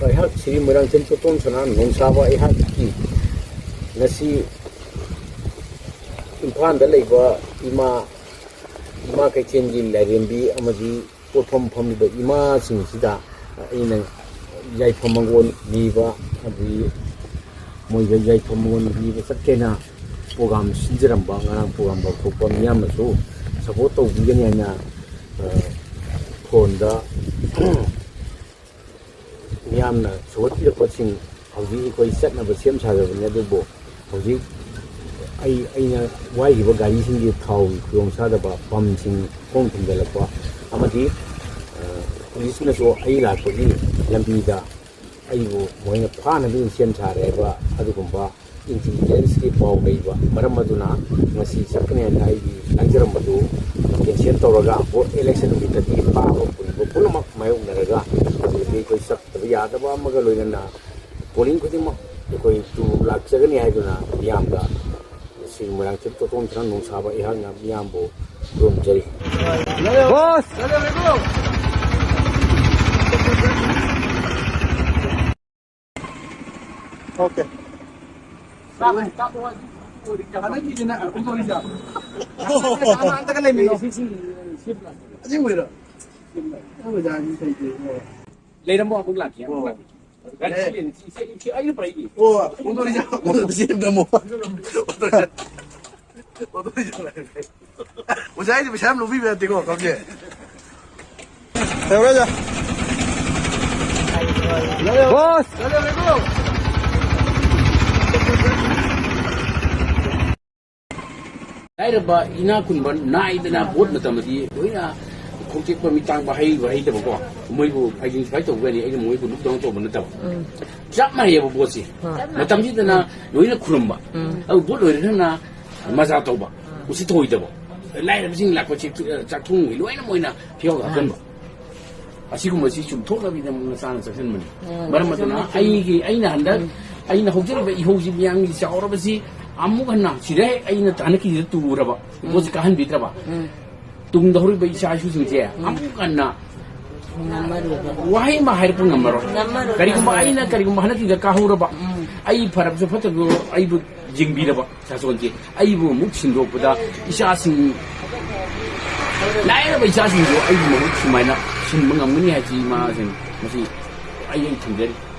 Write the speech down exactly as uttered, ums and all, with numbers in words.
ꯑꯩꯍꯥꯛ ꯁ꯭ꯔꯤ ꯃꯣꯏꯔꯥꯡꯊꯦꯝ ꯇꯣꯇꯣꯟ ꯁꯅꯥ ꯅꯣꯡꯁꯥꯕ ꯑꯩꯍꯥꯛꯀꯤ ꯉꯁꯤ ꯏꯝꯐꯥꯜꯗ ꯂꯩꯕ ꯏꯃꯥ, ꯏꯃꯥ ꯀꯩꯊꯦꯜꯒꯤ ꯂꯥꯏꯔꯦꯝꯕꯤ ꯑꯃꯗꯤ ꯄꯣꯠꯐꯝ ꯐꯝꯂꯤꯕ ꯏꯃꯥꯁꯤꯡꯁꯤꯗ ꯑꯩꯅ ꯌꯥꯏꯐ ꯃꯪꯒꯣꯜ ꯅꯤꯕ, ꯑꯗꯒꯤ ꯃꯣꯏꯗ ꯌꯥꯏꯐ ꯃꯪꯒꯣꯜ ꯅꯤꯕ ꯆꯠꯀꯦꯅ ꯄ꯭ꯔꯣꯒꯥꯝ ꯁꯤꯟꯖꯔꯝꯕ, ꯉꯔꯥꯡ ꯄ꯭ꯔꯣꯒꯥꯝ ꯂꯧꯊꯣꯛꯄ, ꯃꯤꯌꯥꯝꯅꯁꯨ ꯁꯞꯄꯣꯔꯠ ꯇꯧꯕꯤꯒꯅꯤ ꯍꯥꯏꯅ, ꯑ, ꯐꯣꯟꯗ ꯃꯤꯌꯥꯝꯅ ꯁꯧꯒꯠꯄꯤꯔꯛꯄꯁꯤꯡ ꯍꯧꯖꯤꯛ ꯑꯩꯈꯣꯏ ꯆꯠꯅꯕ ꯁꯦꯝ ꯁꯥꯖꯕꯅꯤ꯫ ꯑꯗꯨꯕꯨ ꯍꯧꯖꯤꯛ ꯑꯩ, ꯑꯩꯅ ꯋꯥꯏꯔꯤꯕ ꯒꯥꯔꯤꯁꯤꯡꯒꯤ ꯊꯥꯎꯒꯤ ꯈꯨꯗꯣꯡꯆꯥꯗꯕ, ꯄꯝꯁꯤꯡ ꯈꯣꯡ ꯊꯤꯟꯖꯤꯜꯂꯛꯄ ꯑꯃꯗꯤ, ꯑ, ꯄꯨꯂꯤꯁꯅꯁꯨ ꯑꯩ ꯂꯥꯛꯄꯒꯤ ꯂꯝꯕꯤꯗ ꯑꯩꯕꯨ ꯃꯣꯏꯅ ꯐꯥꯅꯕꯒꯤ ꯁꯦꯝ ꯁꯥꯔꯦ ꯍꯥꯏꯕ ꯑꯗꯨꯒꯨꯝꯕ ꯏꯟꯇꯤꯂꯤꯖꯦꯟꯁꯀꯤ ꯄꯥꯎ ꯂꯩꯕ ꯃꯔꯝ ꯑꯗꯨꯅ ꯉꯁꯤ ꯆꯠꯀꯅꯤ ꯍꯥꯏꯅ ꯑꯩꯒꯤ ꯂꯥꯡꯖꯔꯝꯕꯗꯨ ꯀꯦꯟꯁꯦꯜ ꯇꯧꯔꯒ ꯚꯣꯠ ꯏꯂꯦꯛꯁꯟ ꯅꯨꯃꯤꯠꯇꯗꯤ ꯄꯥꯕ ꯄꯨꯅꯤꯡꯕ ꯄꯨꯝꯅꯃꯛ ꯃꯥꯌꯣꯛꯅꯔꯒ ꯍꯧꯖꯤꯛꯇꯤ ꯑꯩꯈꯣꯏ ꯆꯠꯇꯕ ꯌꯥꯗꯕ ꯑꯃꯒ ꯂꯣꯏꯅꯅ ꯄꯣꯂꯤꯡ ꯈꯨꯗꯤꯡꯃꯛ ꯑꯩꯈꯣꯏ ꯇꯨ ꯂꯥꯛꯆꯒꯅꯤ ꯍꯥꯏꯗꯨꯅ ꯃꯤꯌꯥꯝꯗ ꯁ꯭ꯔꯤ ꯃꯣꯏꯔꯥꯡꯊꯦꯝ ꯇꯣꯇꯣꯟ ꯁꯅꯥ ꯅꯣꯡꯁꯥꯕ ꯑꯩꯍꯥꯛꯅ ꯃꯤꯌꯥꯝꯕꯨ ꯈꯨꯔꯨꯝꯖꯔꯤ꯫ ꯕꯣꯁ! OK꯫ ꯍꯟꯗꯛꯀꯤꯁꯤꯅ ꯑꯃꯨꯛ ꯇꯧꯔꯤꯁꯦ꯫ ꯑꯃ ꯑꯝꯇꯒ ꯂꯩꯃꯤꯟꯅꯧ꯫ ꯑꯁꯦꯡꯕꯩꯔꯣ? ꯑꯣꯖꯥꯒꯤ ꯀꯩꯀꯩꯅꯣ꯫ ꯂꯩꯔꯝꯃꯣ, ꯑꯃꯨꯛ ꯂꯥꯛꯀꯦ, ꯑꯃꯨꯛ ꯑꯣ꯫ ꯂꯥꯛꯀꯦ꯫ ꯒꯥꯔꯤ ꯑꯦ꯫ ꯆꯦꯜꯂꯤꯅꯦ, ꯁꯤ, ꯁꯤ, ꯁꯤ ꯑꯩꯅ ꯄꯨꯔꯛꯏꯅꯦ꯫ ꯑꯣ, ꯑꯣꯇꯣ ꯔꯤꯖꯥꯕ, ꯑꯣꯇꯣ ꯔꯤꯖꯥꯕ ꯅꯝꯃꯣ꯫ ꯑꯣꯇꯣ ꯔꯤꯖꯥꯕ꯫ ꯑꯣꯇꯣ ꯔꯤꯖꯥꯕ꯫ ꯑꯣꯖꯥ, ꯑꯩꯗꯤ ꯄꯩꯁꯥ ꯌꯥꯝ ꯂꯧꯕꯤꯕ ꯅꯠꯇꯦꯀꯣ, ꯀꯝꯖꯦ꯫ ꯌꯧꯔꯦ, ꯑꯣꯖꯥ꯫ ꯕꯣꯁ! ꯂꯥꯏꯔꯕ, ꯏꯅꯥꯛ ꯈꯨꯟꯕ ꯅꯥꯏꯗꯅ ꯚꯣꯠ ꯃꯇꯝꯗꯗꯤ ꯂꯣꯏꯅ ꯈꯣꯡꯇꯦꯛꯄ, ꯃꯤꯇꯥꯡꯕ, ꯍꯩꯕ ꯍꯩꯇꯕꯀꯣ, ꯃꯣꯏꯕꯨ identify ꯇꯧꯒꯅꯤ, ꯑꯩꯅ ꯃꯣꯏꯕꯨ look down ꯇꯧꯕ ꯅꯠꯇꯕ꯫ ꯎꯝ꯫ ꯆꯞ ꯃꯥꯟꯅꯩꯌꯦꯕ ꯚꯣꯠꯁꯤ꯫ ꯍꯣꯏ꯫ ꯃꯇꯝꯁꯤꯗꯅ ꯎꯝ꯫ ꯂꯣꯏꯅ ꯈꯨꯔꯨꯝꯕ꯫ ꯎꯝ꯫ ꯑꯗꯨ ꯚꯣꯠ ꯂꯣꯏꯔꯒꯅ ꯃꯖꯥ ꯇꯧꯕ, ꯎꯝ꯫ ꯎꯁꯤꯠ ꯊꯑꯣꯏꯗꯕ, ꯂꯥꯏꯔꯕꯁꯤꯡ ꯂꯥꯛꯄ ꯆꯦꯛ-, ꯆꯥꯛꯊꯨꯡꯒꯤ ꯂꯣꯏꯅ ꯃꯣꯏꯅ ꯐꯤꯌꯥꯎꯗ ꯍꯥꯞꯆꯤꯟꯕ꯫ ꯑꯁꯤꯒꯨꯝꯕꯁꯤ ꯆꯨꯝꯊꯣꯛꯅꯕꯒꯤꯗꯃꯛ ꯃꯆꯥꯅ ꯆꯠꯁꯤꯟꯕꯅꯤ꯫ ꯎꯝ, ꯃꯔꯝ ꯑꯗꯨꯅ ꯆꯠꯁꯤꯟꯕꯅꯤ꯫ ꯑꯩꯒꯤ, ꯑꯩꯅ ꯍꯟꯗꯛ, ꯎꯝ꯫ ꯑꯩꯅ ꯍꯧꯖꯔꯤꯕ ꯏꯍꯧꯁꯤ ꯃꯤꯌꯥꯝꯒꯤ ꯆꯥꯎꯔꯕꯁꯤ ꯑꯃꯨꯛ ꯍꯟꯅ ꯁꯤꯗ ꯍꯦꯛ ꯑꯩꯅ ꯍꯟꯗꯛꯀꯤꯁꯤꯗ ꯇꯨꯔꯕ, ꯎꯝ꯫ ꯄꯣꯠꯁꯤ ꯀꯥꯍꯟꯕꯤꯗ꯭ꯔꯕ, ꯎꯝ꯫ ꯇꯨꯡꯗ ꯍꯧꯔꯤꯕ ꯏꯆꯥ ꯏꯁꯨꯁꯤꯡꯁꯦ ꯎꯝ꯫ ꯑꯃꯨꯛ ꯍꯟꯅ ꯉꯝꯃꯔꯣꯏꯕ꯫ ꯋꯥꯍꯩ ꯑꯃ ꯍꯥꯏꯔꯛꯄ ꯉꯝꯃꯔꯣꯏ꯫ ꯉꯝꯃꯔꯣꯏ, ꯀꯔꯤꯒꯨꯝꯕ ꯉꯝꯃꯔꯣꯏ꯫ ꯑꯩꯅ ꯀꯔꯤꯒꯨꯝꯕ ꯍꯟꯗꯛꯀꯤꯗ ꯀꯥꯍꯧꯔꯕ, ꯎꯝ꯫ ꯑꯩ ꯐꯔꯕꯁꯨ ꯐꯠꯇꯕꯁꯨ ꯑꯩꯕꯨ ꯌꯦꯡꯕꯤꯔꯕ ꯁꯥꯁꯣꯟꯁꯦ, ꯑꯩꯕꯨ ꯑꯃꯨꯛ ꯁꯤꯟꯗꯣꯛꯄꯗ ꯏꯆꯥꯁꯤꯡ, ꯂꯥꯏꯔꯕ ꯏꯆꯥꯁꯤꯡꯗꯨ ꯑꯩꯒꯤ ꯃꯍꯨꯠ ꯁꯨꯃꯥꯏꯅ ꯁꯤꯟꯕ ꯉꯝꯒꯅꯤ ꯍꯥꯏꯁꯤ ꯏꯃꯥꯁꯤꯡ ꯃꯁꯤ ꯑꯩ ꯑꯩ ꯊꯝꯖꯔꯤ꯫